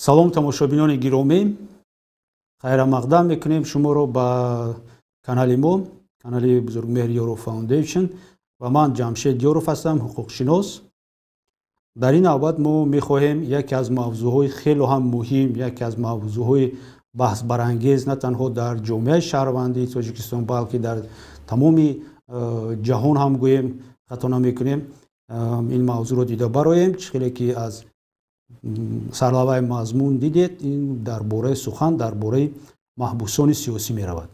Салом, тамошобинони гиромӣ! Хайрамақдам мекунем шуморо ба канали мо, канали Бузургмеҳр Ёров Foundation, ва ман Ҷамшед Ёров ҳастам, ҳуқуқшинос. Дар ин навбат мо мехоҳем яке аз мавзӯъҳои хело ҳам муҳим, яке аз мавзӯъҳои баҳсбарангез на танҳо дар ҷомеаи шаҳрвандии Тоҷикистон, балки дар тамоми ҷаҳон ҳам гӯем, хато намекунем, ин мавзӯъро дида бароем. Чӣ хеле ки аз сарлавҳаи мазмун дидед, ин дар бораи сухан дар бораи маҳбусони сиёсӣ меравад.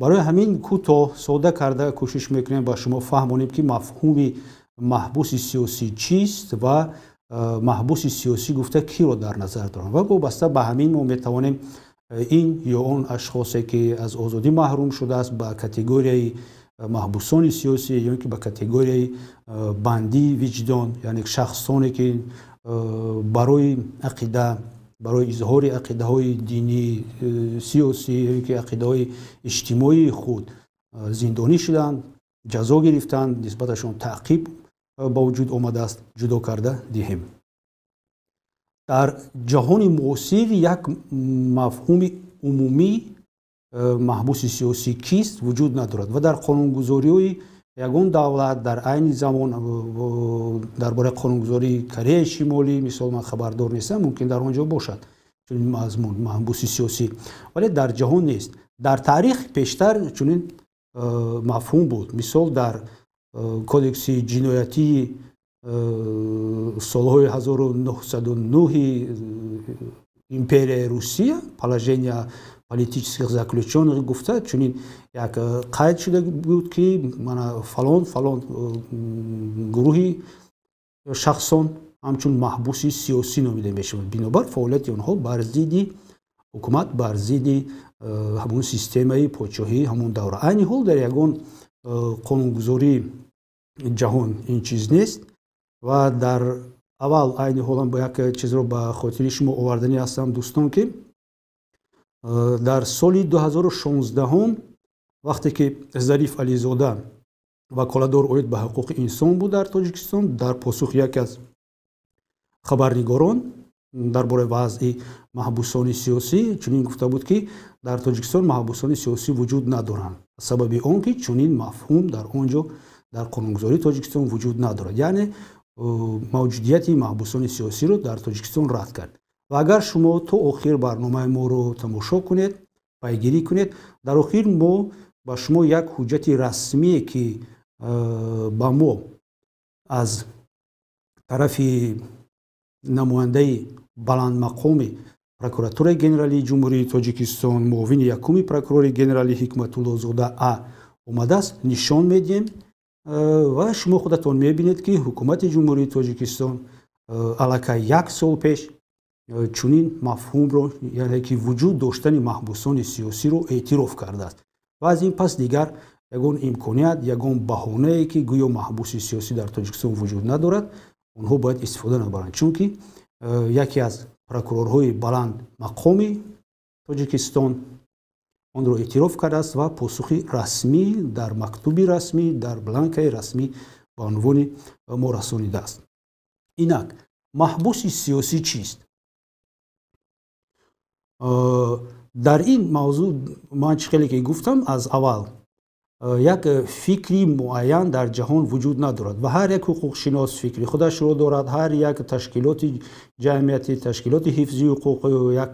Барои ҳамин кӯтоҳ, сода карда кӯшиш мекунем ба шумо фаҳмонем, ки мафҳуми маҳбуси сиёсӣ чист ва маҳбуси сиёсӣ гуфта киро дар назар дорам, ва вобаста ба ҳамин мо метавонем ин ё он ашхосе, ки аз озодӣ маҳрум шудааст, ба категорияи маҳбусони сиёсӣ ё ин ки ба категорияи бандии виҷдон, яъне шахсоне, ки барои ақида, барои изҳори ақидаҳои динӣ, сиёсӣ ё ин ки ақидаҳои иҷтимоии худ зиндонӣ шуданд, ҷазо гирифтанд, нисбаташон таъқиб ба вуҷуд омадааст, ҷудо карда диҳем. Дар ҷаҳони муосир як мафҳуми умумӣ маҳбуси сиёсӣ кист вуҷуд надорад ва дар қонунгузориҳои ягон давлат дар айни замон, дар бораи қонунгузории Кореяи Шимолӣ, мисол, ман хабардор нестам, мумкин дар он ҷо бошад чунин мазмун, маҳбуси сиёсӣ, вале дар ҷаҳон нест. Дар таърих пештар чунин мафҳум буд. Мисол, дар кодекси ҷиноятии солҳои 1909 империяи Русия «Положение политических заключенных» гуфта чунин як қайд шуда буд, ки мана фалон фалон гурӯҳи шахсон ҳамчун маҳбуси сиёсӣ номида мешавад, бинобар фаъолияти онҳо бар зидди ҳукумат, бар зидди ҳамон системаи подшоҳии ҳамон давра. Айни ҳол дар ягон қонунгузории ҷаҳон ин чиз нест. Ва дар аввал айни ҳолам бо як чизро ба хотири шумо оварданӣ ҳастам, дӯстон, ки дар соли 2016, вақте ки Зариф Ализода ваколатдор оид ба ҳуқуқи инсон буд дар Тоҷикистон, дар посухи яке аз хабарнигорон дар бораи вазъи маҳбусони сиёсӣ чунин гуфта буд, ки дар Тоҷикистон маҳбусони сиёсӣ вуҷуд надоранд, сабаби он ки чунин мафҳум дар он ҷо дар қонунгузории Тоҷикистон вуҷуд надорад, яъне мавҷудияти маҳбусони сиёсиро дар Тоҷикистон рад кард. Ва агар шумо то охир барномаи моро тамошо кунед, пайгирӣ кунед, дар охир мо ба шумо як ҳуҷҷати расмие, ки ба мо аз тарафи намояндаи баландмақоми Прокуратураи Генералии Ҷумҳурии Тоҷикистон, муовини якуми прокурори генералӣ Ҳикматуллозода А омадааст, нишон медиҳем ва шумо худатон мебинед, ки ҳукумати Ҷумҳурии Тоҷикистон аллакай як сол пеш чунин мафҳумро, яъне ки вуҷуд доштани маҳбусони сиёсиро эътироф кардааст. Ва аз ин пас дигар ягон имконият, ягон баҳонае, ки гӯё маҳбуси сиёсӣ дар Тоҷикистон вуҷуд надорад, онҳо бояд истифода набаранд, чунки яке аз прокурорҳои баланд мақоми Тоҷикистон онро эътироф кардааст ва посухи расмӣ дар мактуби расмӣ, дар бланкаи расмӣ ба унвони мо расонидааст. Инак, маҳбуси сиёсӣ чист? Дар ин мавзӯъ ман чӣ хеле ки гуфтам аз аввал, як фикри муайян дар ҷаҳон вуҷуд надорад ва ҳар як ҳуқуқшинос фикри худашро дорад, ҳар як ташкилоти ҷамъиятӣ, ташкилоти ҳифзи ҳуқуқ як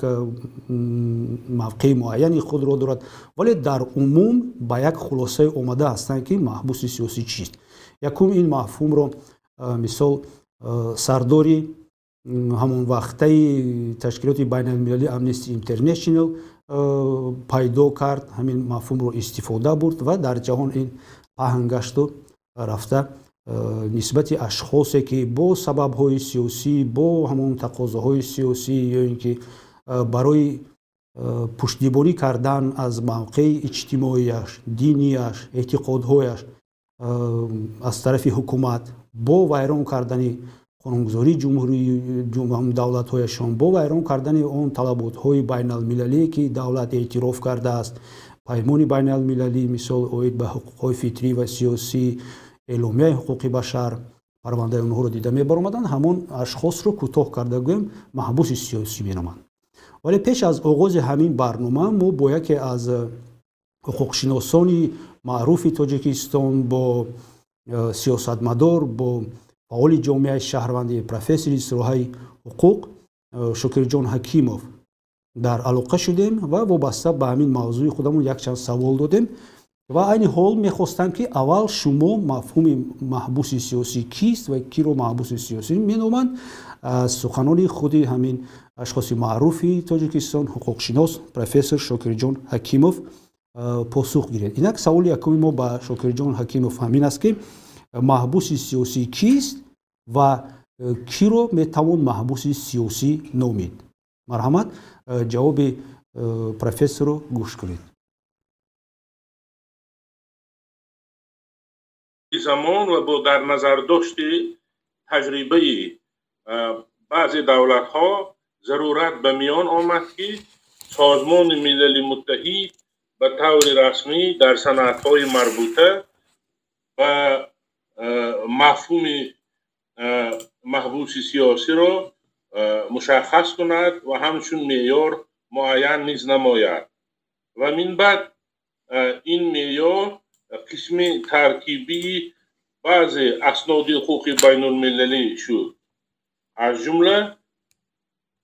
мавқеи муайяни худро дорад, вале дар умум ба як хулосае омада ҳастанд, ки маҳбуси сиёсӣ чист. Якум, ин мафҳумро, мисол, сардори ҳамон вақтаи ташкилоти байналмилалии Amnesty International пайдо кард, ҳамин мафҳумро истифода бурд ва дар ҷаҳон ин паҳн гашту рафта нисбати ашхосе, ки бо сабабҳои сиёсӣ, бо ҳамон тақозоҳои сиёсӣ ё ин ки барои пуштибонӣ кардан аз мавқеи иҷтимоияш, динияш, эътиқодҳояш аз тарафи ҳукумат бо вайрон кардани қонунгузории ҷумҳурии давлатҳояшон, бо вайрон кардани он талаботҳои байналмилалие, ки давлат эътироф кардааст, паймони байналмилалӣ, мисол, оид ба ҳуқуқҳои фитрӣ ва сиёсӣ, Эъломияи ҳуқуқи башар. Парвандаи онҳоро дида мебаромаданд, ҳамон ашхосро кӯтоҳ карда гӯем маҳбуси сиёсӣ меноманд. Вале пеш аз оғози ҳамин барнома мо бо яке аз ҳуқуқшиносони маъруфи Тоҷикистон, бо сиёсатмадор, бо фаъоли ҷомеаи шаҳрвандӣ, профессори соҳаи ҳуқуқ Шокирҷон Ҳакимов дар алоқа шудем ва вобаста ба ҳамин мавзӯи худамон якчанд савол додем ва айни ҳол мехостам, ки аввал шумо мафҳуми маҳбуси сиёсӣ кист ва киро маҳбуси сиёсӣ меноманд, аз суханони худи ҳамин ашхоси маъруфи Тоҷикистон, ҳуқуқшинос профессор Шокирҷон Ҳакимов посух гиред. Инак саволи якуми мо ба Шокирҷон Ҳакимов ҳамин аст, ки маҳбуси сиёсӣ кист ва киро метавон маҳбуси сиёсӣ номид? Марҳамат, ҷавоби профессорро гӯш кунед. Замон ва бо дар назардошти таҷрибаи баъзе давлатҳо зарурат ба миён омад, ки Созмони Милали Муттаҳид ба таври расмӣ дар санадҳои марбута ба мафҳуми маҳбуси сиёсиро мушаххас кунад ва ҳамчун меъёр муайян низ намояд. Ва минбаъд ин меъёр қисми таркибии баъзе асноди ҳуқуқи байнулмилалӣ шуд, аз ҷумла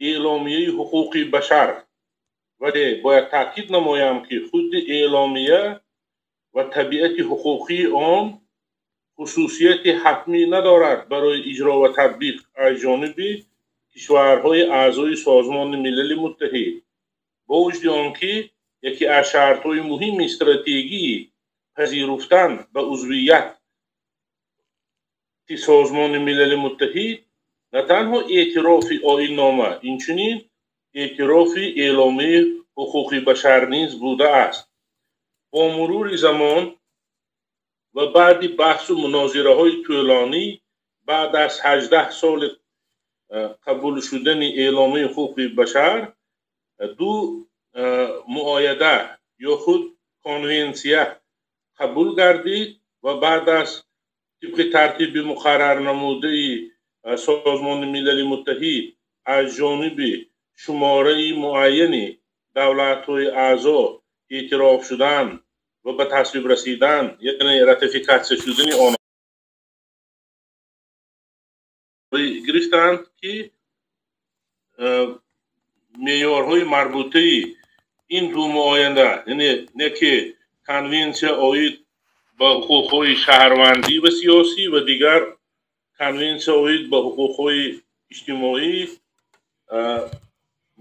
Эъломияи ҳуқуқи башар. Вале бояд таъкид намоям, ки худи эъломия ва табиати ҳуқуқии он хусусияти ҳатмӣ надорад барои иҷро ва татбиқ аз ҷониби кишварҳои аъзои Созмони Милали Муттаҳид, бо вуҷуди он ки яке аз шартҳои муҳими стратегии пазируфтан ба узвияти Созмони Милали Муттаҳид на танҳо эътирофи оиннома, инчунин эътирофи эъломияи ҳуқуқи башар низ будааст. Бо мурури замон ва баъди баҳсу мунозираҳои тӯлонӣ баъд аз 18 соли қабул шудани эъломияи ҳуқуқи башар, ду муояда ё худ конвенсия қабул гардид ва баъд аз тибқи тартиби муқаррарнамудаи Созмони Милали Муттаҳид аз ҷониби шумораи муайяни давлатҳои аъзо эътироф шудан ва ба тасвиб расидан, яъне ратификатсия шудани онҳо гирифтанд, ки меъёрҳои марбутаи ин ду муояда, яъне не ки конвенсия оид ба ҳуқуқҳои шаҳрвандӣ ва сиёсӣ ва дигар конвенсия оид ба ҳуқуқҳои иҷтимоӣ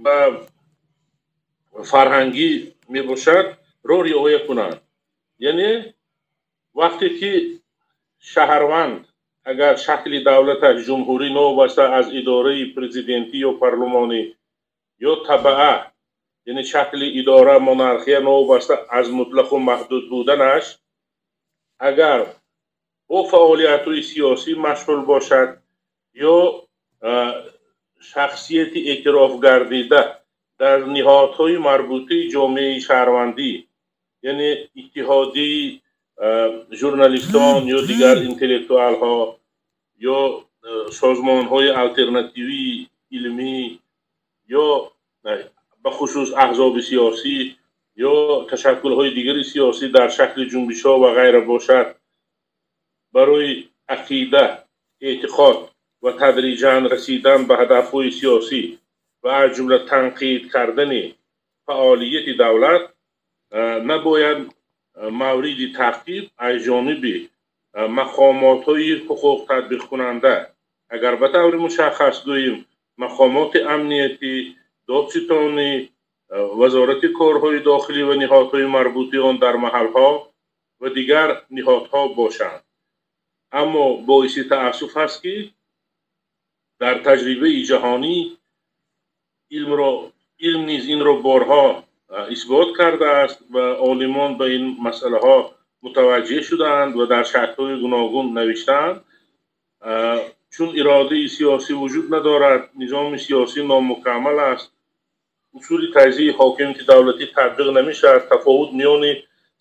ва фарҳангӣ мебошад, ро риоя кунанд. Яъне вақте ки шаҳрванд агар шакли давлаташ ҷумҳурӣ новобаста аз идораи президентӣ ё парлумонӣ ё табаа, яъне шакли идора монархия новобаста аз мутлақу маҳдуд буданаш, агар бо фаъолиятҳои сиёсӣ машғул бошад ё шахсияти эътирофгардида дар ниҳодҳои марбутаи ҷомеаи шаҳрвандӣ, яъне иттиҳодияи журналистон ё дигар интеллектуалҳо ё созмонҳои алтернативии илмӣ ё бахусус аҳзоби сиёсӣ ё ташаккулҳои дигари сиёсӣ дар шакли ҷунбишҳо ва ғайра бошад, барои ақида, эътиқод ва тадриҷан расидан ба ҳадафҳои сиёсӣ ва аз ҷумла танқид кардани фаъолияти давлат набояд мавриди таъқиб аз ҷониби мақомотҳои ҳуқуқ татбиқкунанда, агар ба таври мушаххас гӯем мақомоти амниятӣ, додситонӣ, вазорати корҳои дохилӣ ва ниҳодҳои марбутаи он дар маҳалҳо ва дигар ниҳодҳо бошанд. Аммо боиси таассуф аст, ки дар таҷрибаи ҷаҳонӣ илм низ инро борҳо исбот кардааст ва олимон ба ин масъалаҳо мутаваҷҷеҳ шудаанд ва дар шаклҳои гуногун навиштаанд. Чун иродаи сиёсӣ вуҷуд надорад, низоми сиёсӣ номукаммал аст, усули таҷзияи ҳокимияти давлатӣ татбиқ намешавад, тафовут миёни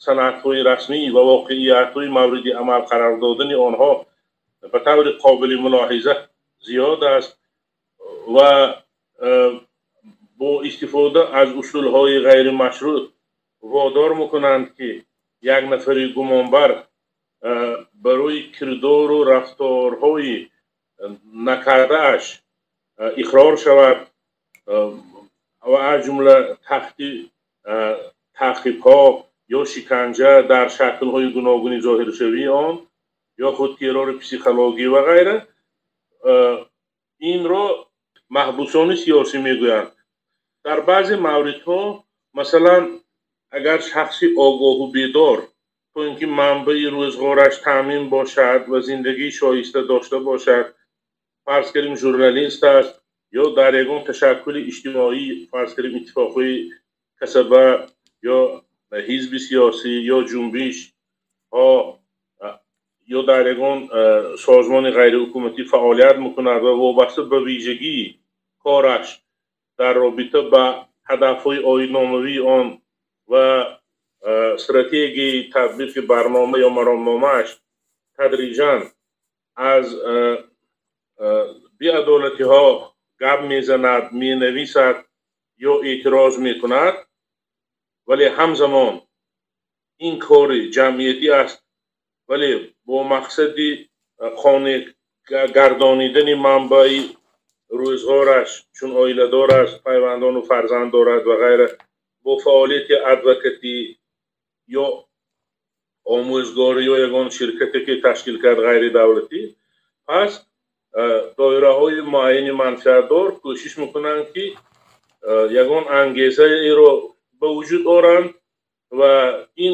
санадҳои расмӣ ва воқеиятҳои мавриди амал қарор додани онҳо ба таври қобили мулоҳиза зиёд аст ва бо истифода аз усулҳои ғайримашрӯъ водор мекунанд, ки як нафари гумонбар барои кирдору рафторҳои накардааш иқрор шавад ва аз ҷумла таҳти таъқибҳо ё шиканҷа дар шаклҳои гуногуни зоҳиршавии он ё худ террори психологӣ ва ғайра. Инро маҳбусони сиёсӣ мегӯянд. Дар баъзе мавридҳо, масалан, агар шахси огоҳу бедор то ин ки манбаи рӯзғораш таъмин бошад ва зиндагии шоиста дошта бошад, фарз кардем, журналист аст ё дар ягон ташаккули иҷтимоӣ, фарз кардем, иттифоқҳои касаба ё ҳизби сиёсӣ ё ҷунбишҳо ё дар ягон созмони ғайриҳукуматӣ фаъолият мекунад ва вобаста ба вижагии кораш дар робита ба ҳадафҳои оинномавии он ва стратегияи татбиқи барнома ё маромномааш тадриҷан аз беадолатиҳо гап мезанад, менависад ё эътироз мекунад, вале ҳамзамон ин кори ҷамъиятӣ аст, вале бо мақсади қонеъ гардонидани манбаи рӯзғораш, чун оиладор аст, пайвандону фарзанд дорад ва ғайра, бо фаъолияти адвокатӣ ё омӯзгорӣ ё ягон ширкате ки ташкил кард ғайридавлатӣ, пас доираҳои муайяни манфиатдор кӯшиш мекунанд, ки ягон ангезаеро ба вуҷуд оранд ва ин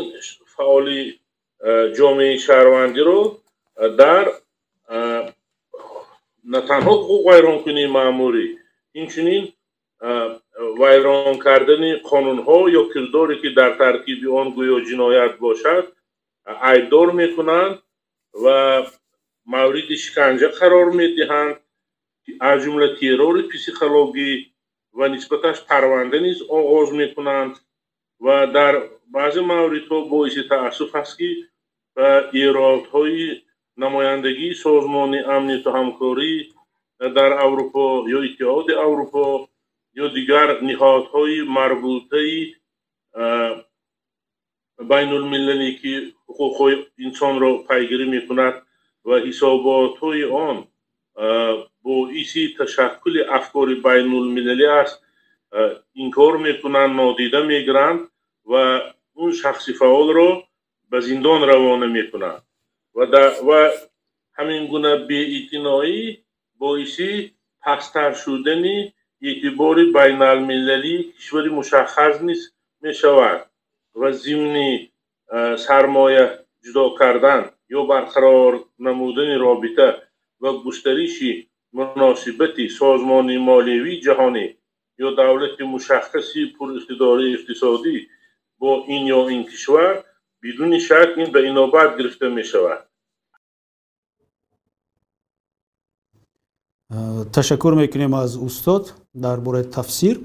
фаъоли ҷомеаи шаҳрвандиро дар на танҳо ҳуқуқвайронкунии маъмурӣ, инчунин вайрон кардани қонунҳо ё кирдоре, ки дар таркиби он гӯё ҷиноят бошад, айбдор мекунанд ва мавриди шиканҷа қарор медиҳанд, аз ҷумла террори психологӣ, ва нисбаташ парванда низ оғоз мекунанд. Ва дар баъзе мавридҳо боиси таассуф аст, ки ба эродҳои намояндагии Созмони Амнияту Ҳамкорӣ дар Аврупо ё Иттиҳоди Аврупо ё дигар ниҳодҳои марбутаи байнулмилалӣ, ки ҳуқуқҳои инсонро пайгирӣ мекунад ва ҳисоботҳои он боиси ташаккули афкори байнулмилалӣ аст, инкор мекунанд, нодида мегиранд ва он шахси фаъолро ба зиндон равона мекунанд. Ва ҳамин гуна беэътиноӣ боиси пасттар шудани эътибори байналмилалии кишвари мушаххас низ мешавад ва зимни сармоя ҷудо кардан ё барқарор намудани робита ва густариши муносибати созмони молиявии ҷаҳонӣ ё давлати мушаххаси пуриқтидори иқтисодӣ бо ин ё ин кишвар, бидуни шак ин ба инобат гирифта мешавад. Ташаккур мекунем аз устод дар бораи тафсир.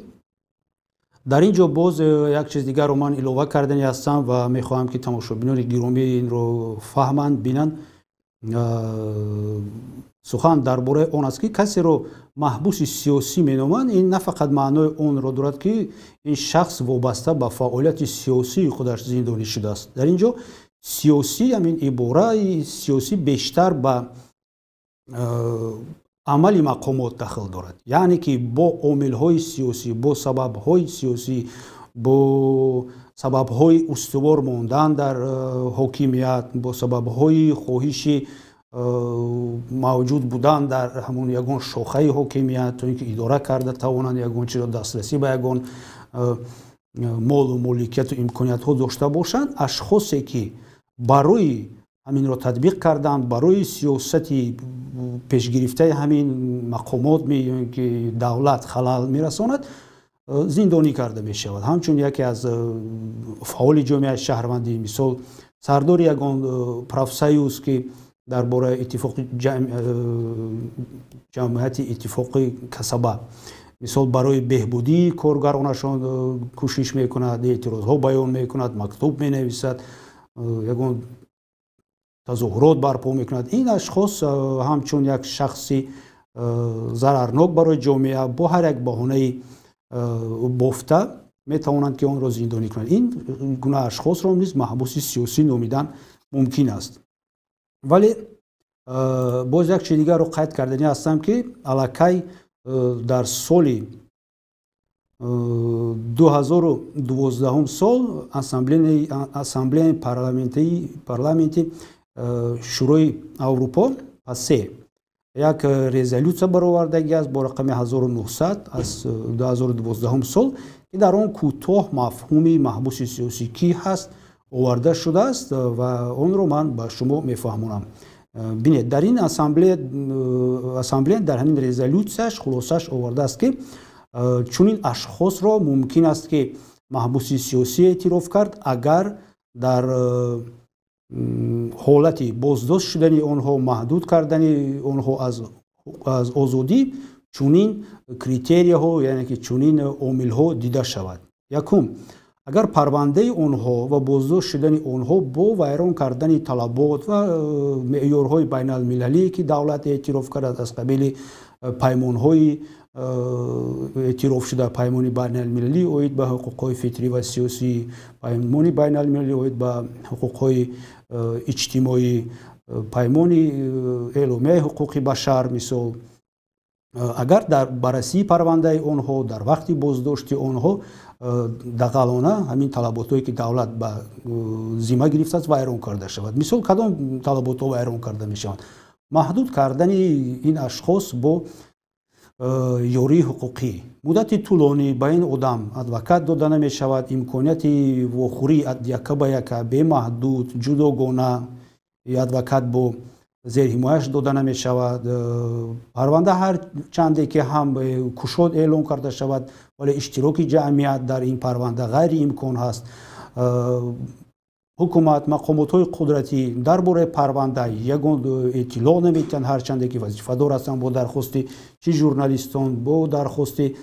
Дар ин ҷо боз як чиз дигарро ман илова кардани ҳастам ва мехоҳам, ки тамошобинони гиромӣ инро фаҳманд, бинанд. Сухан дар бораи он аст, ки касеро маҳбуси сиёсӣ меноманд, ин на фақат маънои онро дорад, ки ин шахс вобаста ба фаъолияти сиёсии худаш зиндонӣ шудааст. Дар ин ҷо сиёсӣ, ҳамин ибораи сиёсӣ бештар ба амали мақомот дахл дорад, яъне ки бо омилҳои сиёсӣ, бо сабабҳои сиёсӣ, бо сабабҳои устувор мондан дар ҳокимият, бо сабабҳои хоҳиши мавҷуд будан дар ҳамон ягон шохаи ҳокимият, то ин ки идора карда тавонанд ягон чизро, дастрасӣ ба ягон молу моликияту имкониятҳо дошта бошанд. Ашхосе, ки барои ҳаминро татбиқ карданд, барои сиёсати пешгирифтаи ҳамин мақомот ки давлат халал мерасонад, зиндонӣ карда мешавад. Ҳамчун яке аз фаъоли ҷомеаи шаҳрвандӣ, мисол, сардори ягон профсоюз, ки дар бораи иттифоқи ҷамъияти иттифоқи касаба, мисол, барои беҳбудии коргаронашон кӯшиш мекунад, эътирозҳо баён мекунад, мактуб менависад, ягон тазоҳурот барпо мекунад, ин ашхос ҳамчун як шахси зарарнок барои ҷомеа бо ҳар як баҳонаи бофта метавонанд, ки онро зиндонӣ кунанд. Ин гуна ашхосро низ маҳбуси сиёсӣ номидан мумкин аст. Вале боз як чизи дигарро қайд карданӣ ҳастам, ки аллакай дар соли 2012 сол Ассамблеяи парламенти Шӯрои Аврупо, ПАСЕ, як резолюсия баровардагӣ аст бо рақами 1900 аз 2012 сол, ки дар он кӯтоҳ мафҳуми маҳбуси сиёсӣ кӣ ҳаст оварда шудааст ва онро ман ба шумо мефаҳмонам. Бинед, дар ин ассамблея дар ҳамин резолюсияш хулосааш овардааст, ки чунин ашхосро мумкин аст, ки маҳбуси сиёсӣ эътироф кард, агар дар ҳолати боздошт шудани онҳо, маҳдуд кардани онҳо аз озодӣ чунин критерияҳо, яъне ки чунин омилҳо дида шавад. Якум, агар парвандаи онҳо ва боздошт шудани онҳо бо вайрон кардани талабот ва меъёрҳои байналмилалие, ки давлат эътироф кардааст, аз қабили паймонҳои эътирофшуда, Паймони байналмилалӣ оид ба ҳуқуқҳои фитрӣ ва сиёсӣ, Паймони байналмилалӣ оид ба ҳуқуқҳои иҷтимоӣ, паймони Эъломияи ҳуқуқи башар, мисол, агар дар баррасии парвандаи онҳо дар вақти боздошти онҳо дағалона ҳамин талаботҳое, ки давлат ба зимма гирифтааст, вайрон карда шавад. Мисол, кадом талаботҳо вайрон карда мешаванд? Маҳдуд кардани ин ашхос бо ёрии ҳуқуқӣ, муддати тӯлонӣ ба ин одам адвокат дода намешавад, имконияти вохӯрӣ яка ба яка, бемаҳдуд, ҷудогона адвокат бо зерҳимояш дода намешавад, парванда ҳар чанде ки ҳам кушод эълон карда шавад, вале иштироки ҷамъият дар ин парванда ғайриимкон ҳаст, ҳукумат, мақомотҳои қудратӣ дар бораи парванда ягон иттилоъ намедиҳанд, ҳарчанде ки вазифадор ҳастанд бо дархости чӣ журналистон, бо дархости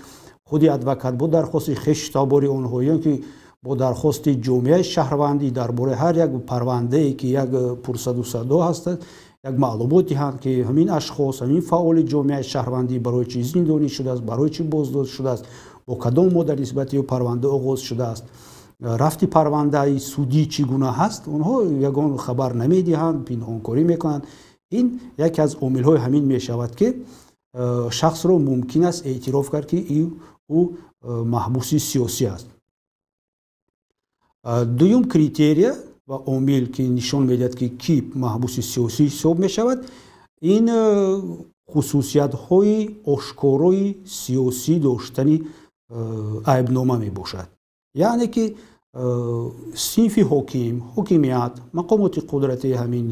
худи адвокат, бо дархости хешу табори онҳо ё ки бо дархости ҷомеаи шаҳрвандӣ дар бораи ҳар як парвандае, ки як пурсаду садо ҳастад, як маълумот диҳанд, ки ҳамин ашхос, ҳамин фаъоли ҷомеаи шаҳрвандӣ барои чӣ зиндонӣ шудааст, барои чӣ боздошт шудааст, бо кадом модда нисбати ӯ парванда оғоз шудааст, рафти парвандаи судӣ чӣ гуна ҳаст, онҳо ягон хабар намедиҳанд, пинҳонкорӣ мекунанд. Ин яке аз омилҳои ҳамин мешавад, ки шахсро мумкин аст эътироф кард, ки ӯ маҳбуси сиёсӣ аст. Дуюм критерия ва омил, ки нишон медиҳад, ки кӣ маҳбуси сиёсӣ ҳисоб мешавад, ин хусусиятҳои ошкорои сиёсӣ доштани айбнома мебошад. Яъне ки синфи ҳоким, ҳокимият, мақомоти қудрати ҳамин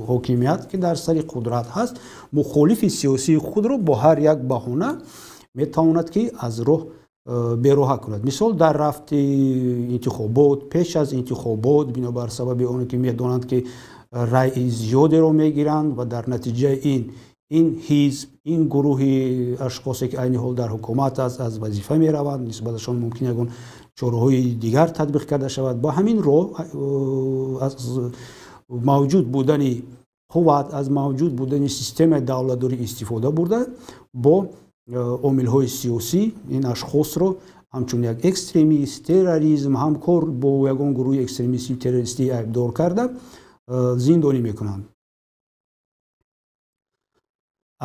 ҳокимият, ки дар сари қудрат ҳаст, мухолифи сиёсии худро бо ҳар як баҳона метавонад, ки аз роҳ бероҳа кунад. Мисол, дар рафти интихобот, пеш аз интихобот, бинобар сабаби оне ки медонанд, ки раъи зиёдеро мегиранд ва дар натиҷаи ин ҳизб, ин гурӯҳи ашхосе, ки айни ҳол дар ҳукумат аст, аз вазифа мераванд, нисбаташон мумкин ягон чораҳои дигар татбиқ карда шавад, ба ҳамин роҳ аз мавҷуд будани қувват, аз мавҷуд будани системаи давлатдорӣ истифода бурда, бо омилҳои сиёсӣ ин ашхосро ҳамчун як экстремист, терроризм, ҳамкор бо ягон гурӯҳи экстремистӣ, террористӣ айбдор карда, зиндонӣ мекунанд.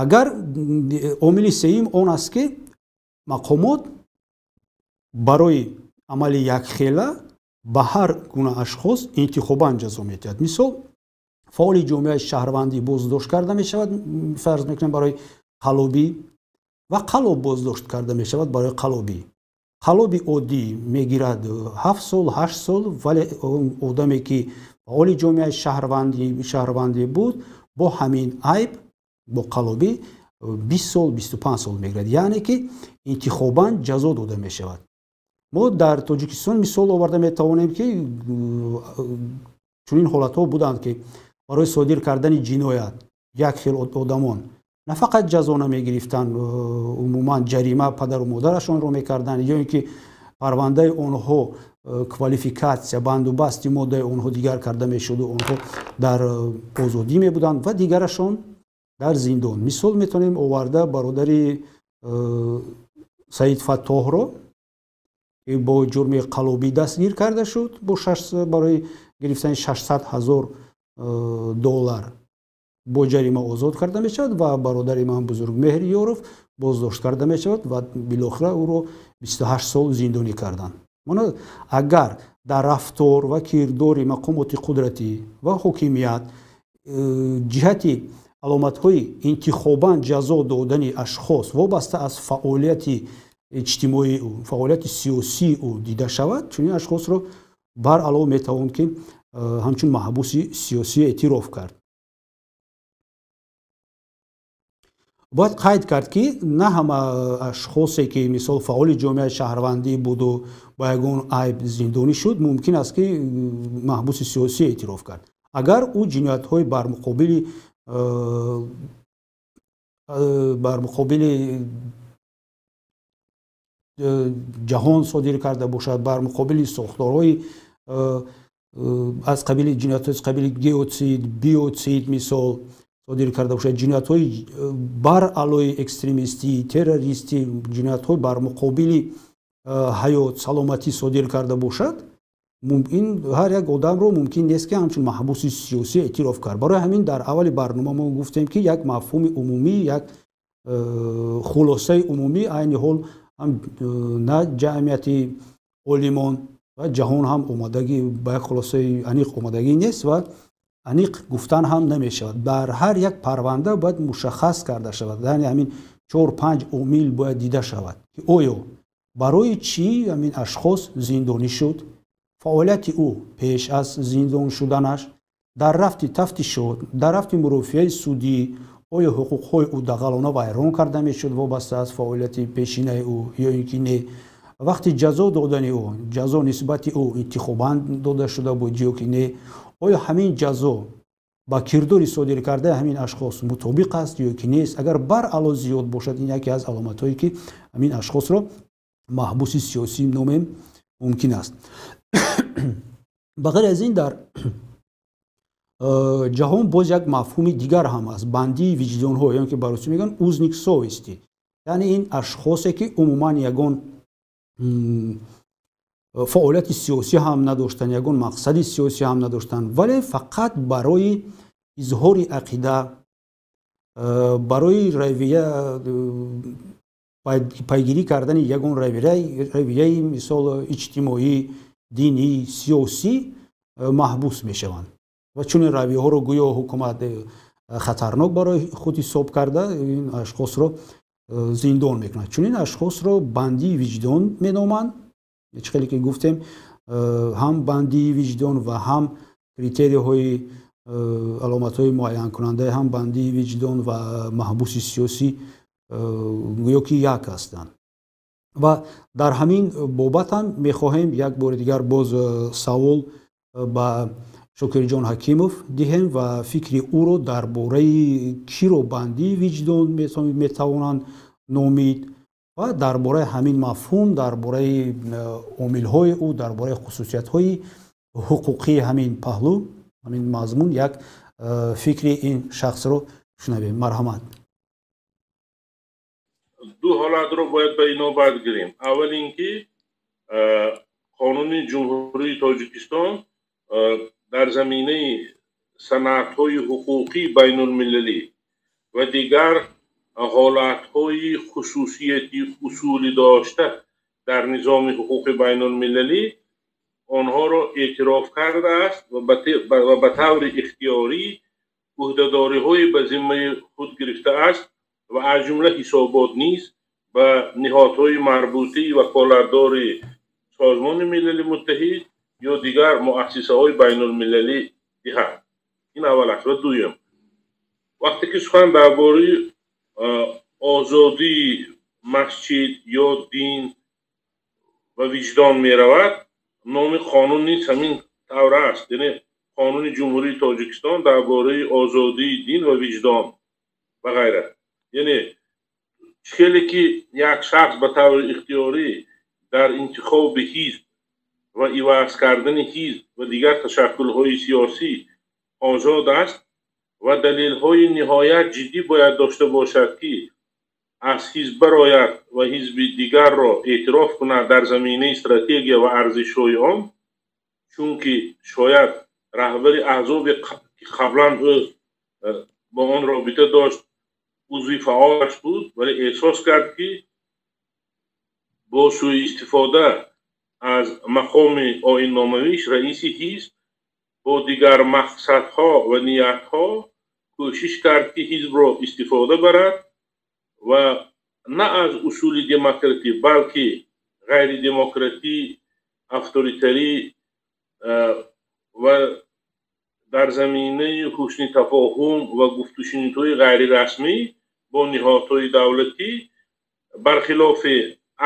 Агар омили сеюм он аст, ки мақомот барои амали якхела ба ҳар гуна ашхос интихобан ҷазо медиҳад. Мисол, фаъоли ҷомеаи шаҳрвандӣ боздошт карда мешавад, фарз мекунем, барои қаллобӣ ва қаллоб боздошт карда мешавад барои қаллобӣ. Қаллоби оддӣ мегирад 7 сол, 8 сол, вале одаме, ки фаъоли ҷомеаи шаҳрвандӣ буд, бо ҳамин айб, бо қаллобӣ 20 сол, 25 сол мегирад. Яъне ки интихобан ҷазо дода мешавад. Мо дар Тоҷикистон мисол оварда метавонем, ки чунин ҳолатҳо буданд, ки барои содир кардани ҷиноят як хел одамон на фақат ҷазо намегирифтанд, умуман ҷарима падару модарашонро мекарданд ё ин ки Парвандаи онҳо квалификатсия, бандубасти моддаи онҳо дигар карда мешуду онҳо дар озодӣ мебуданд ва дигарашон дар зиндон. Мисол метавонем оварда бародари Саид Фаттоҳро, ки бо ҷурми қалобӣ дастгир карда шуд барои гирифтани 600 ҳазор доллар бо ҷарима озод карда мешавад ва бародари ман Бузургмеҳр Ёров боздошт карда мешавад ва билохира ӯро 28 сол зиндонӣ карданд. Агар дар рафтор ва кирдори мақомоти қудратӣ ва ҳокимият ҷиҳати аломатҳои интихобан ҷазо додани ашхос вобаста аз фаъолияти иҷтимоии ӯ, фаъолияти сиёсии ӯ дида шавад, чунин ашхосро баръало метавон ки ҳамчун маҳбуси сиёсӣ эътироф кард. Бояд қайд кард, ки на ҳама ашхосе, ки мисол фаъоли ҷомеаи шаҳрвандӣ буду ба ягон айб зиндонӣ шуд, мумкин аст, ки маҳбуси сиёсӣ эътироф кард. Агар ӯ ҷиноятҳои бар муқобили ҷаҳон содир карда бошад, бар муқобили сохторҳои аз қабили ҷиноятҳои аз қабили геоцид, биоцид мисол содир карда бошад, ҷиноятҳои баръалои экстремистӣ, террористӣ, ҷиноятҳои бар муқобили ҳаёт, саломатӣ содир карда бошад, ин ҳар як одамро мумкин нест, ки ҳамчун маҳбуси сиёсӣ эътироф кард. Барои ҳамин дар аввали барнома мо гуфтем, ки як мафҳуми умумӣ, як хулосаи умумӣ айни ҳол ҳам на ҷамъияти олимон ва ҷаҳон ҳам омадагӣ ба як хулосаи аниқ омадагӣ нест ва аниқ гуфтан ҳам намешавад. Дар ҳар як парванда бояд мушаххас карда шавад, яъне ҳамин чор панҷ омил бояд дида шавад, ки оё барои чӣ ҳамин ашхос зиндонӣ шуд, фаъолияти ӯ пеш аз зиндон шуданаш, дар рафти тафтишот, дар рафти мурофиаи судӣ оё ҳуқуқҳои ӯ дағалона вайрон карда мешуд вобаста аз фаъолияти пешинаи ӯ ё ин ки не, вақти ҷазо додани ӯ ҷазо нисбати ӯ интихобан дода шуда буд ё ки не, оё ҳамин ҷазо ба кирдори содир кардаи ҳамин ашхос мутобиқ аст ё ки нест. Агар баръало зиёд бошад, ин яке аз аломатҳое, ки ҳамин ашхосро маҳбуси сиёсӣ номем мумкин аст. Ба ғайр аз ин, дар ҷаҳон боз як мафҳуми дигар ҳам аст: бандии виҷдонҳо ё ки ба русӣ мегӯянд узник совести, яъне ин ашхосе, ки умуман ягон фаъолияти сиёсӣ ҳам надоштанд, ягон мақсади сиёсӣ ҳам надоштанд, вале фақат барои изҳори ақида, барои равия пайгирӣ кардани ягон равияи мисол иҷтимоӣ, динӣ, сиёсӣ маҳбус мешаванд ва чунин равияҳоро гӯё ҳукумат хатарнок барои худ ҳисоб карда, ин ашхосро зиндон мекунад. Чунин ашхосро бандии виҷдон меноманд. Чӣ хеле ки гуфтем, ҳам бандии виҷдон ва ҳам критерияҳои аломатҳои муайянкунандаи ҳам бандии виҷдон ва маҳбуси сиёсӣ гӯё ки як ҳастанд. Ва дар ҳамин бобат ҳам мехоҳем як бори дигар боз савол ба Шокирҷон Ҳакимов диҳем ва фикри ӯро дар бораи киро бандии виҷдон метавонанд номид ва дар бораи ҳамин мафҳум, дар бораи омилҳои ӯ, дар бораи хусусиятҳои ҳуқуқии ҳамин паҳлӯ, ҳамин мазмун як фикри ин шахсро шунавем. Марҳамат. Ду ҳолатро бояд ба инобат гирем. Аввал ин ки Қонуни Ҷумҳурии Тоҷикистон дар заминаи санадҳои ҳуқуқии байнулмилалӣ ва дигар ҳолатҳои хусусияти усулӣ дошта дар низоми ҳуқуқи байнулмилалӣ онҳоро эътироф кардааст ва ба таври ихтиёрӣ ӯҳдадориҳое ба зиммаи худ гирифтааст ва аз ҷумла ҳисобот низ ба ниҳодҳои марбутаи ваколатдори Созмони Милали Муттаҳид ё дигар муассисаҳои байнулмилалӣ диҳад. Ин аввал аст. Ва дуюм, вақте ки сухан дар бораи озодии масҷид ё дин ва виҷдон меравад, номи қонун низ ҳамин тавр аст, яъне Қонуни Ҷумҳурии Тоҷикистон дар бораи озодии дин ва виҷдон ва ғайра. Яъне хеле ки як шахс ба таври ихтиёрӣ Дар интихоби ҳизб ва иваз кардани ҳизб ва дигар ташаккулҳои сиёсӣ озод аст ва далелҳои ниҳоят ҷиддӣ бояд дошта бошад, ки аз ҳизб барояд ва ҳизби дигарро эътироф кунад дар заминаи стратегия ва арзишҳои он, чунки шояд раҳбари аҳзобе, ки қаблан ӯ бо он робита дошт, узви фаъолаш буд, вале эҳсос кард, ки бо сӯистифода аз мақоми оинномавиш раиси ҳизб бо дигар мақсадҳо ва ниятҳо кӯшиш кард, ки ҳизбро истифода барад ва на аз усули демократӣ, балки ғайридемократӣ, авторитарӣ ва дар заминаи ҳусни тафоҳум ва гуфтушунидҳои ғайрирасмӣ бо ниҳодҳои давлатӣ бархилофи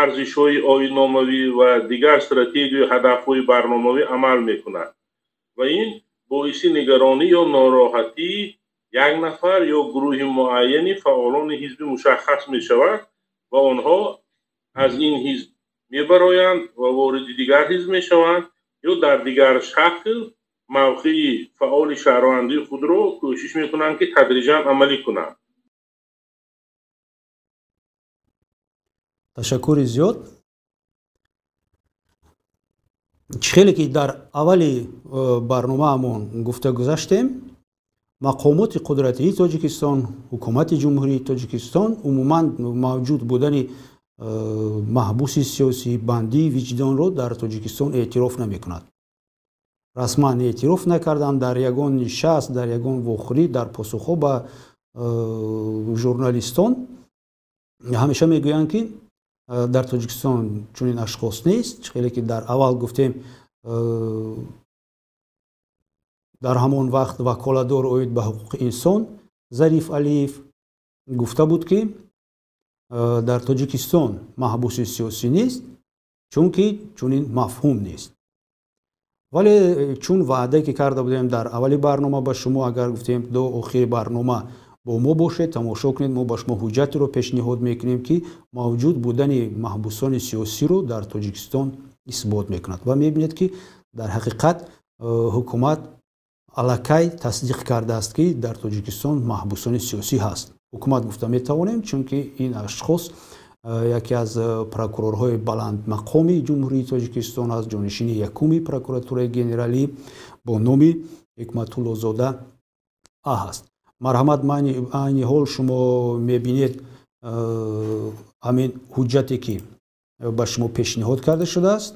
арзишҳои оинномавӣ ва дигар стратегию ҳадафҳои барномавӣ амал мекунад ва ин боиси нигаронӣ ё нороҳатии як нафар ё гурӯҳи муайяни фаъолони ҳизби мушаххас мешавад ва онҳо аз ин ҳизб мебароянд ва вориди дигар ҳизб мешаванд ё дар дигар шакл мавқеи фаъоли шаҳрвандии худро кӯшиш мекунанд, ки тадриҷан амалӣ кунанд. Ташаккури зиёд. Чӣ хеле ки дар аввали барномаамон гуфта гузаштем, мақомоти қудратии Тоҷикистон, ҳукумати Ҷумҳурии Тоҷикистон умуман мавҷуд будани маҳбуси сиёсӣ, бандии виҷдонро дар Тоҷикистон эътироф намекунад. Расман эътироф накарданд дар ягон нишаст, дар ягон вохӯрӣ, дар посухҳо ба журналистон ҳамеша мегӯянд, ки дар Тоҷикистон чунин ашхос нест. Чӣ хеле ки дар аввал гуфтем, дар ҳамон вақт ваколатдор оид ба ҳуқуқи инсон Зариф Алиев гуфта буд, ки дар Тоҷикистон маҳбуси сиёсӣ нест, чунки чунин мафҳум нест. Вале чун ваъдае ки карда будем дар аввали барнома ба шумо, агар гуфтем до охири барнома бо мо бошед, тамошо кунед, мо ба шумо ҳуҷҷатеро пешниҳод мекунем, ки мавҷуд будани маҳбусони сиёсиро дар Тоҷикистон исбот мекунад. Ва мебинед, ки дар ҳақиқат ҳукумат аллакай тасдиқ кардааст, ки дар Тоҷикистон маҳбусони сиёсӣ ҳаст. Ҳукумат гуфта метавонем, чунки ин ашхос яке аз прокурорҳои баландмақоми Ҷумҳурии Тоҷикистон аст, ҷонишини якуми прокуратураи генералӣ бо номи Ҳикматуллозода А ҳаст. Марҳамат, айни ҳол шумо мебинед ҳамин ҳуҷҷате, ки ба шумо пешниҳод карда шудааст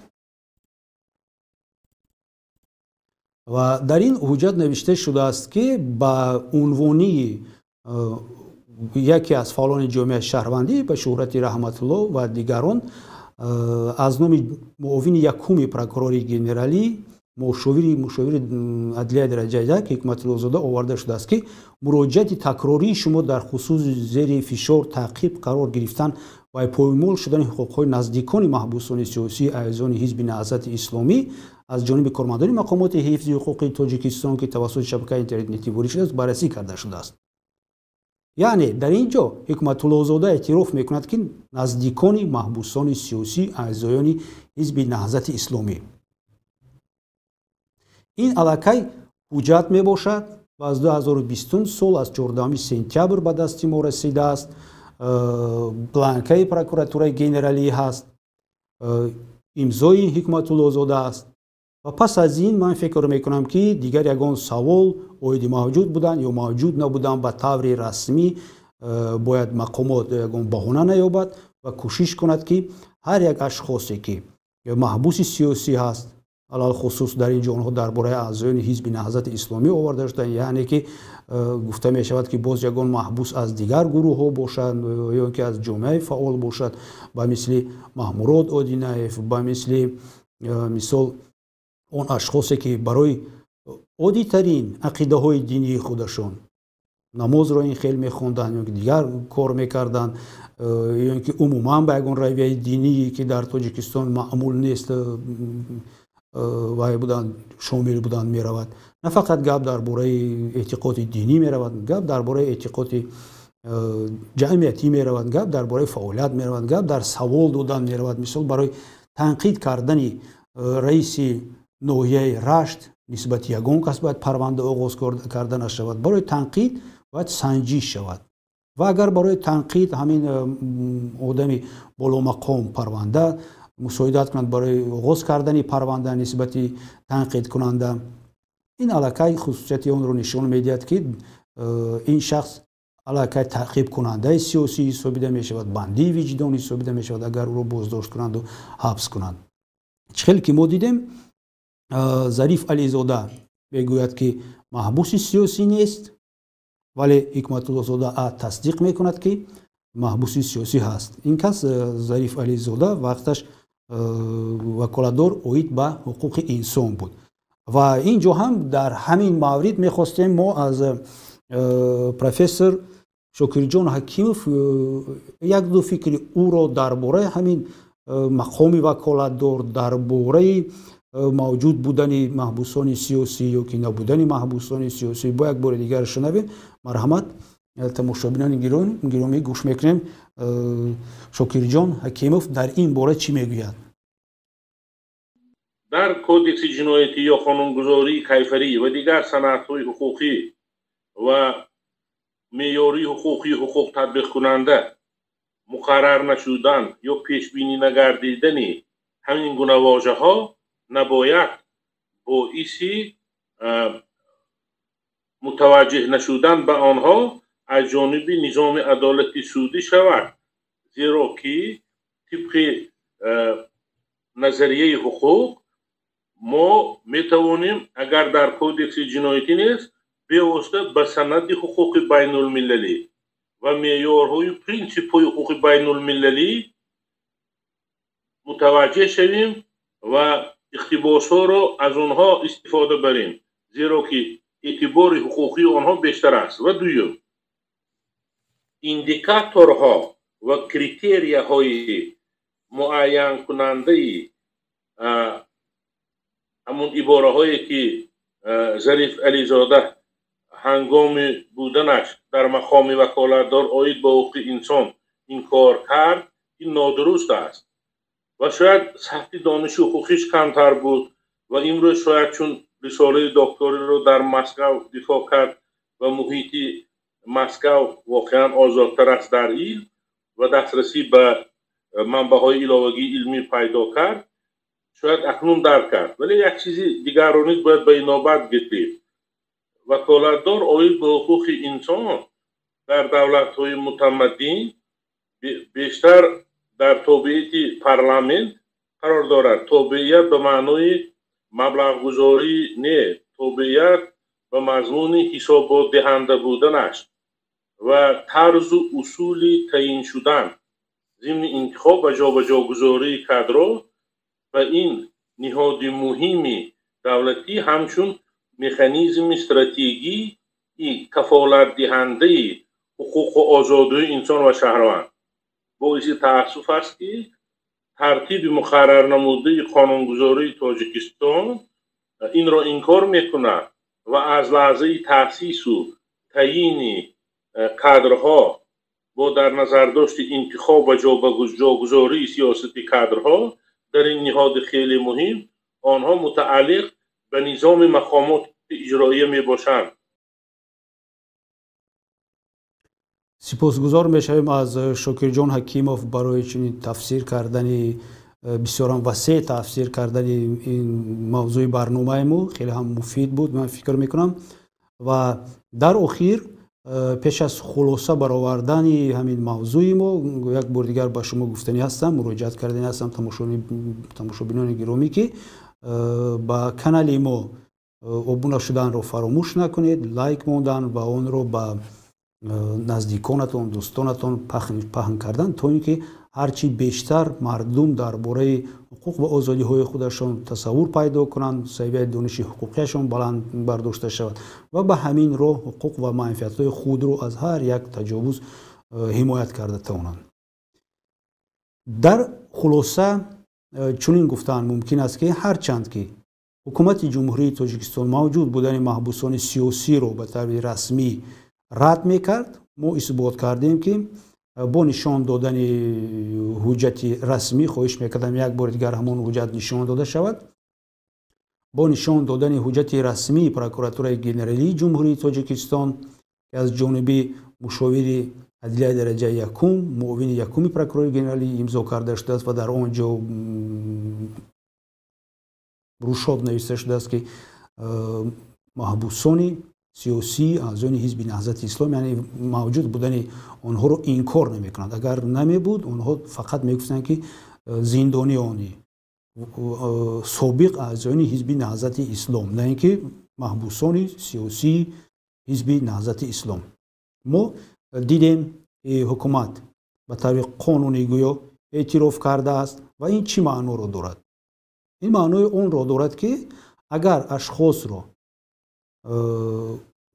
ва дар ин ҳуҷҷат навишта шудааст, ки ба унвонии яке аз фаъолони ҷомеаи шаҳрвандӣ ба шӯҳрати Раҳматулло ва дигарон аз номи муовини якуми прокурори генералӣ, мушовири адлияи дараҷаи як Ҳикматуллозода оварда шудааст, ки муроҷиати такрории шумо дар хусуси зери фишор, таъқиб қарор гирифтан ва поймол шудани ҳуқуқҳои наздикони маҳбусони сиёсии аъзони ҳизби Наҳзати Исломӣ аз ҷониби кормандони мақомоти ҳифзи ҳуқуқи Тоҷикистон, ки тавассути шабакаи интернетӣ ворид шудааст, баррасӣ карда шудааст. Яъне дар ин ҷо Ҳикматуллозода эътироф мекунад, ки наздикони маҳбусони сиёсӣ аъзоёни ҳизби Наҳзати Исломӣ. Ин аллакай ҳуҷҷат мебошад ва аз 2020 сол аз 14 сентябр ба дасти мо расидааст. Бланкаи прокуратураи генералӣ ҳаст, имзои Ҳикматуллозода аст. Ва пас аз ин ман фикр мекунам, ки дигар ягон савол оиди мавҷуд будан ё мавҷуд набудан ба таври расмӣ бояд мақомот ягон баҳона наёбад ва кӯшиш кунад, ки ҳар як ашхосе, ки маҳбуси сиёсӣ ҳаст, алалхусус дар ин ҷо онҳо дар бораи аъзоёни ҳизби Наҳзати Исломӣ оварда шуданд, яъне ки гуфта мешавад, ки боз ягон маҳбус аз дигар гурӯҳҳо бошад ё ки аз ҷомеаи фаъол бошад, ба мисли Маҳмурод Одинаев, ба мисли мисол он ашхосе, ки барои оддитарин ақидаҳои динии худашон намозро ин хел мехонданд ё ки дигар кор мекарданд, ё ки умуман ба ягон равияи диние, ки дар Тоҷикистон маъмул нест, вай буданд, шомил буданд, меравад. На фақат гап дар бораи эътиқоди динӣ меравад, гап дар бораи эътиқоди ҷамъиятӣ меравад, гап дар бораи фаъолият меравад, гап дар савол додан меравад. Мисол, барои Танқид кардани раиси ноҳияи Рашт нисбати ягон кас бояд парванда оғоз карда нашавад. Барои танқид бояд санҷиш шавад ва агар барои танқид ҳамин одами боломақом парванда мусоидат кунад барои оғоз кардани парванда нисбати танқидкунанда, ин аллакай хусусияти онро нишон медиҳад, ки ин шахс аллакай таъқибкунандаи сиёсӣ ҳисобида мешавад, бандии виҷдон ҳисобида мешавад, агар ӯро боздошт кунанду ҳабс кунанд. Чӣ хеле ки мо дидем, Зариф Ализода мегӯяд, ки маҳбуси сиёсӣ нест, вале Ҳикматуллозода А тасдиқ мекунад, ки маҳбуси сиёсӣ ҳаст. Ин кас, Зариф Ализода, вақташ ваколатдор оид ба ҳуқуқи инсон буд. Ва ин ҷо ҳам дар ҳамин маврид мехостем мо аз профессор Шокирҷон Ҳакимов як ду фикри ӯро дар бораи ҳамин мақоми ваколатдор, дар бораи мавҷуд будани маҳбусони сиёсӣ ё ки набудани маҳбусони сиёсӣ бо як бори дигар шунавем. Марҳамат, тамошобинони гиромӣ, гӯш мекунем, Шокирҷон Ҳакимов дар ин бора чӣ мегӯяд. Дар Кодекси ҷиноятӣ ё қонунгузории кайфарӣ ва дигар санадҳои ҳуқуқӣ ва меъёрии ҳуқуқии ҳуқуқ татбиқкунанда муқаррар нашудан ё пешбинӣ нагардидани ҳамин гуна вожаҳо набояд боиси мутаваҷҷеҳ нашудан ба онҳо аз ҷониби низоми адолати судӣ шавад, зеро ки тибқи назарияи ҳуқуқ мо метавонем, агар дар Кодекси ҷиноятӣ нест, бевосита ба санади ҳуқуқи байнулмилалӣ ва меъёрҳои принсипҳои ҳуқуқи байнулмилалӣ мутаваҷҷеҳ шавем ва иқтибосҳоро аз онҳо истифода барем, зеро ки эътибори ҳуқуқии онҳо бештар аст. Ва дуюм, индикаторҳо ва критерияҳои муайянкунандаи ҳамун ибораҳое, ки Зариф Ализода ҳангоми буданаш дар мақоми ваколатдор оид ба ҳуқуқи инсон инкор кард, ин нодуруст аст. Ва шояд сатҳи дониши ҳуқуқиш камтар буд ва имрӯз шояд, чун рисолаи докториро дар Москав дифоъ кард ва муҳити Москав воқеан озодтар аст дар илм ва дастрасӣ ба манбаъҳои иловагии илмӣ пайдо кард, шояд акнун дарк кард. Вале як чизи дигарро низ бояд ба инобат гирифт: ваколатдор оид ба ҳуқуқи инсон дар давлатҳои мутамаддин бештар дар тобеияти парламент қарор дорад. Тобеият ба маънои маблағгузорӣ не, тобеият ба мазмуни ҳисоботдиҳанда буданаш ва тарзу усули таъин шудан зимни интихоб ва ҷобаҷогузории кадрҳо ба ин ниҳоди муҳими давлатӣ ҳамчун механизми стратегии кафолатдиҳандаи ҳуқуқу озодии инсон ва шаҳрванд. Боиси таассуф аст, ки тартиби муқаррарнамудаи қонунгузории Тоҷикистон инро инкор мекунад ва аз лаҳзаи таъсису таъйини кадрҳо бо дар назардошти интихоб ва ҷогузории сиёсати кадрҳо дар ин ниҳоди хеле муҳим онҳо мутааллиқ ба низоми мақомоти иҷроия мебошанд. Сипосгузор мешавем аз Шокирҷон Ҳакимов барои чунин тафсир кардани, бисёрам васеъ тафсир кардани ин мавзӯи барномаи мо. Хеле ҳам муфид буд, ман фикр мекунам. Ва дар охир, пеш аз хулоса баровардани ҳамин мавзӯи мо, як бори дигар ба шумо гуфтанӣ ҳастам, муроҷиат карданӣ ҳастам, тамошобинони гиромӣ, ки ба канали мо обуна шуданро фаромӯш накунед, лайк мондан ва онро ба наздиконатон, дӯстонатон паҳн кардан, то ин ки ҳарчи бештар мардум дар бораи ҳуқуқ ва озодиҳои худашон тасаввур пайдо кунанд, савияи дониши ҳуқуқияшон баланд бардошта шавад ва ба ҳамин роҳ ҳуқуқ ва манфиатҳои худро аз ҳар як таҷовуз ҳимоят карда тавонанд. Дар хулоса чунин гуфтан мумкин аст, ки ҳарчанд ки Ҳукумати Ҷумҳурии Тоҷикистон мавҷуд будани маҳбусони сиёсиро ба таври расмӣ рад мекард, мо исбот кардем, ки Бо нишон додани ҳуҷҷати расмӣ хоҳиш мекардам, як бори дигар ҳамон ҳуҷҷат нишон дода шавад. Бо нишон додани ҳуҷҷати расмии Прокуратураи Генералии Ҷумҳурии Тоҷикистон, ки аз ҷониби мушовири адлияи дараҷаи якум, муовини якуми прокурори генералӣ имзо карда шудааст ва дар он ҷо рӯшод нависта шудааст, ки маҳбусони сиёсӣ аъзоёни Ҳизби Наҳзати Ислом, яъне мавҷуд будани онҳоро инкор намекунанд. Агар намебуд, онҳо фақат мегуфтанд, ки зиндониёни собиқ аъзоёни Ҳизби Наҳзати Ислом, на ин ки маҳбусони сиёсии Ҳизби Наҳзати Ислом. Мо дидем, ҳукумат ба таври қонунӣ гӯё эътироф кардааст. Ва ин чӣ маъноро дорад? Ин маънои онро дорад, ки агар ашхосро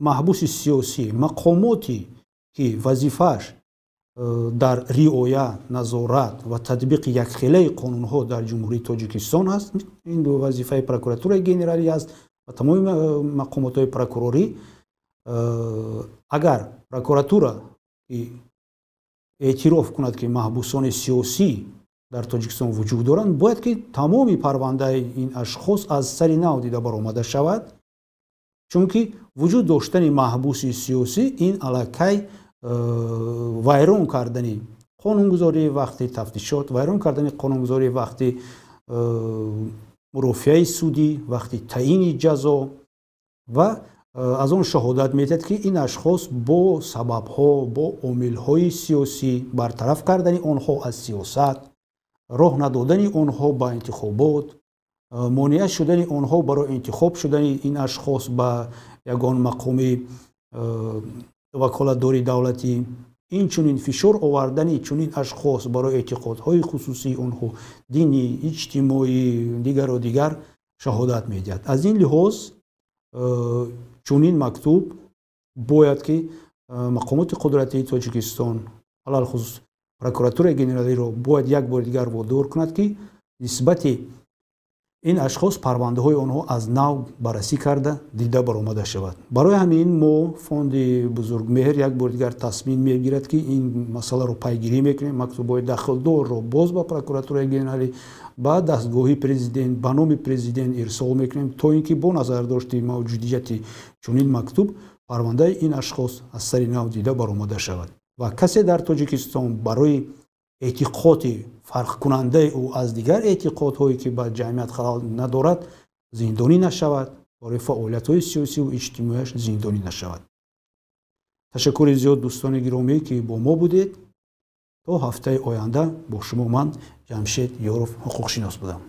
маҳбуси сиёсӣ мақомоте, ки вазифааш дар риоя, назорат ва татбиқи якхелаи қонунҳо дар Ҷумҳурии Тоҷикистон аст, ин вазифаи Прокуратураи Генералӣ аст ва тамоми мақомотҳои прокурорӣ, агар прокуратура эътироф кунад, ки маҳбусони сиёсӣ дар Тоҷикистон вуҷуд доранд, бояд ки тамоми парвандаи ин ашхос аз сари нав дида баромада шавад, чунки вуҷуд доштани маҳбуси сиёсӣ ин аллакай вайрон кардани қонунгузории вақти тафтишот, вайрон кардани қонунгузории вақти мурофиаи судӣ, вақти таъини ҷазо ва аз он шаҳодат медиҳад, ки ин ашхос бо сабабҳо, бо омилҳои сиёсӣ, бартараф кардани онҳо аз сиёсат, роҳ надодани онҳо ба интихобот, монеа шудани онҳо барои интихоб шудани ин ашхос ба ягон мақоми ваколатдори давлатӣ, инчунин фишор овардани чунин ашхос барои эътиқодҳои хусусии онҳо, динӣ, иҷтимоӣ, дигару дигар шаҳодат медиҳад. Аз ин лиҳоз чунин мактуб бояд ки мақомоти қудратии Тоҷикистон, алалхусус Прокуратураи Генералиро, бояд як бори дигар водор кунад, ки нисбати ин ашхос парвандаҳои онҳо аз нав баррасӣ карда дида баромада шавад. Барои ҳамин мо, Фонди Бузургмеҳр, як бори дигар тасмим мегирад, ки ин масъаларо пайгирӣ мекунем, мактубҳои дахлдорро боз ба Прокуратураи Генералӣ, ба дастгоҳи президент, ба номи президент ирсол мекунем, то ин ки бо назардошти мавҷудияти чунин мактуб парвандаи ин ашхос аз сари нав дида баромада шавад ва касе дар Тоҷикистон барои эътиқоди фарқкунандаи ӯ аз дигар эътиқодҳое, ки ба ҷамъият халал надорад, зиндонӣ нашавад, барои фаъолиятҳои сиёсиву иҷтимоияш зиндонӣ нашавад. Ташаккури зиёд, дӯстони гиромӣ, ки бо мо будед. То ҳафтаи оянда бо шумо ман, Ҷамшед Ёров, ҳуқуқшинос будам.